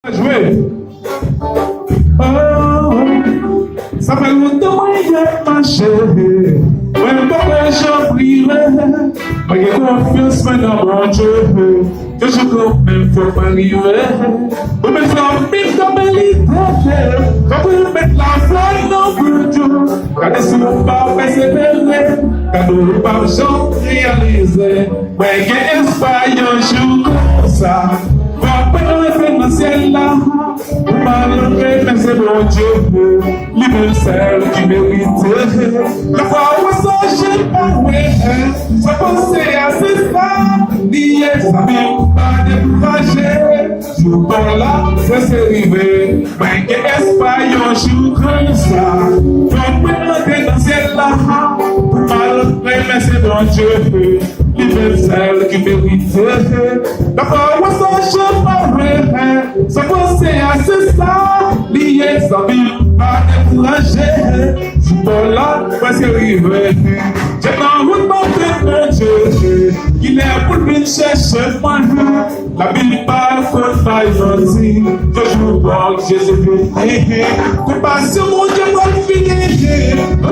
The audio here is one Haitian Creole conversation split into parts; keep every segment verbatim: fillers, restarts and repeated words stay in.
Jwe. Oh, sa fè lontan mwen ap mache. Mwen pa wè jan m rive. Mwen gen konfyans mwen nan Bondye. Toujou kanmenm fòk mwen rive. Mwen mezanmi m kanpe lide. Fòk mwen met lafwa nan Bondye. Gade si w pa pèsevere. Gade w pa janm reyalize. Mwen gen espwa yon jou konsa, fòk mwen rantre nan syèl la. Pou m al rantre, men se Bondye, li menm sèl ki merite. Lè fwa w sonje pa wè, sa panse a se sa li ye, zanmi m pa dekouraje. Jou pa w la, prèske rive. Mwen gen espwa yon jou konsa, fòk mwen rantre nan syèl la. Pou m al rantre, men se Bondye, li menm sèl ki merite. Dakò, w sonje pa wè, sa panse a se sa li ye, zanmi m pa dekouraje. Jou pa w la, prèske rive. Dye nan wout mwen fè Bondye, kilè pou l vin chèche mwen. Labib pa konn bay manti, toujou fòk Jezi vini. Konpasyon Bondye pral fini.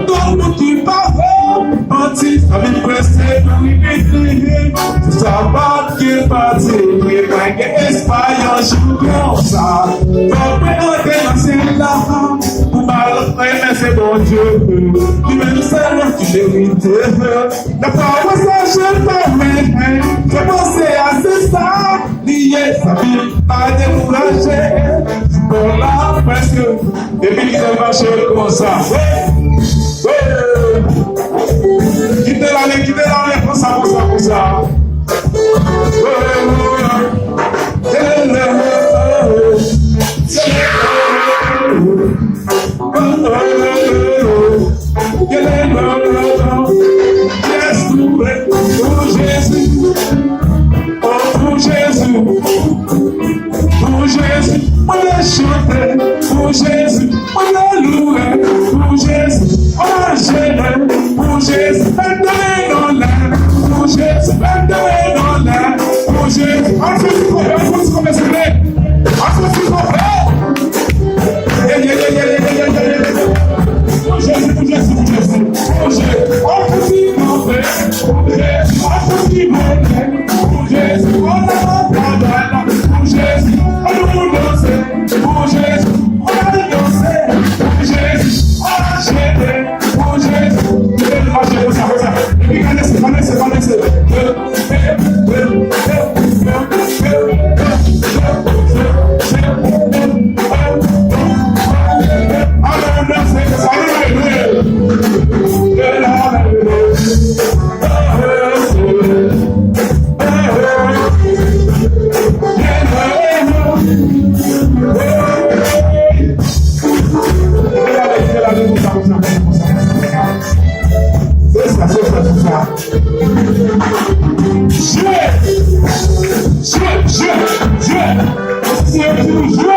Tout moun ki pa repanti, sa vin prese pou li vini. Si sa pa t gen pati, mwen gen espwa yon jou konsa. Fòk mwen rantre nan syèl la, pou m al renmèsye Bondye. Li menm sèl ki merite. Nan pawòl sa, je pa wè, se panse a se sa li ye, zanmi m pa dekouraje. Bon, la, prèske, depi li te mache konsa. Kite l ale, kite l ale, konsa, konsa, konsa. Yes, pou Jezi, oh, pou Jezi, pou Jezi, mwen vle chante, pou Jezi, mwen vle louwe, pou Jezi, mwen vle jene, pou Jezi, mete men nou anlè, pou Jezi, mete men nou anlè, pou Jezi, an fè ti konpe, an fè ti konpe, silvouplè, an fè ti konpe. Pou Jezi, pou Jezi, pou Jezi, pou Jezi. Pou Jezi, an fouti kanpe. Pou Jezi, an fouti kanpe. Pou Jezi, an fouti kanpe. Pou Jezi, an nou danse. Pou Jezi, an nou danse. Pou Jezi, an chante. Pou Jezi, an mache konsa, konsa. Epi gade se, gade se, gade se. Se sa, se sa, se sa. Jwe! Jwe, jwe, jwe! Se yon ti jwe!